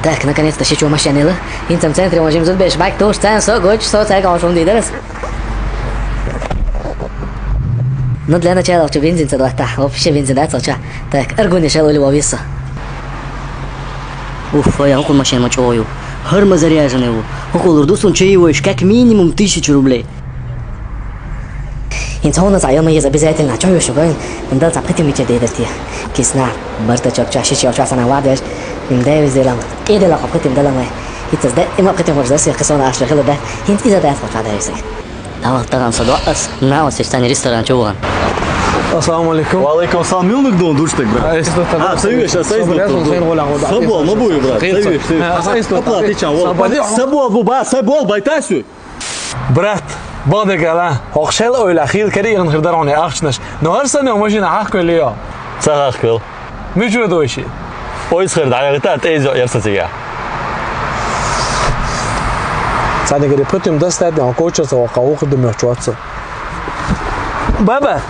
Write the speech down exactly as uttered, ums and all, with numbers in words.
Так, наконец-то шичу машинала. ХӀинца центре ван жимзуд беш бак туш цен со гоч со цайга шум дидерас. Ну, для начала хочу бензин ца дуатта. Вообще бензин да цоча. Так, аргуни шел ули вовиса. Уф, я около машина мочою. Хар ма заряженный его. Около дусун чей его, как минимум тысячу рублей. ХӀинца гьуна цхьа йома еза обязательно, чо йошу гойн, ин дал цхьа пхитим мича дедерти. Кисна, барта чок ча, шичи оча сана вадеш, ин девиз делам, и дела хо пхитим делам вай. ХӀинца де, има пхитим хош дерси, кисона аш хила де, хӀинца иза дес хоч вадеш. Давал таган са дуас, на вас есть они ресторан чуван. Ассаламу алейкум. Ва алейкум салам. Милник дон душтек, брат. А, если это А, так, сойгеш, а, сойгеш, собрал, доктор, сойгеш, доктор. Сойгеш, сойгеш. Собрал, ма буй, брат. Сойгеш, сойгеш. А, а, если это Оплати так, чан, вот. Собрал. Собрал, буба, собрал, байтай сюй. Брат, бадегала, хохшел ойла хил кери ин хирдар они ахчнаш. Но гьар сани машина хахквел я. Ца хахквел. Мичура дойши? Ойс хир дагъита тейзо ярса тига. Сани гери путим дастат, он кочаса ва кавух дым чуатса. Баба,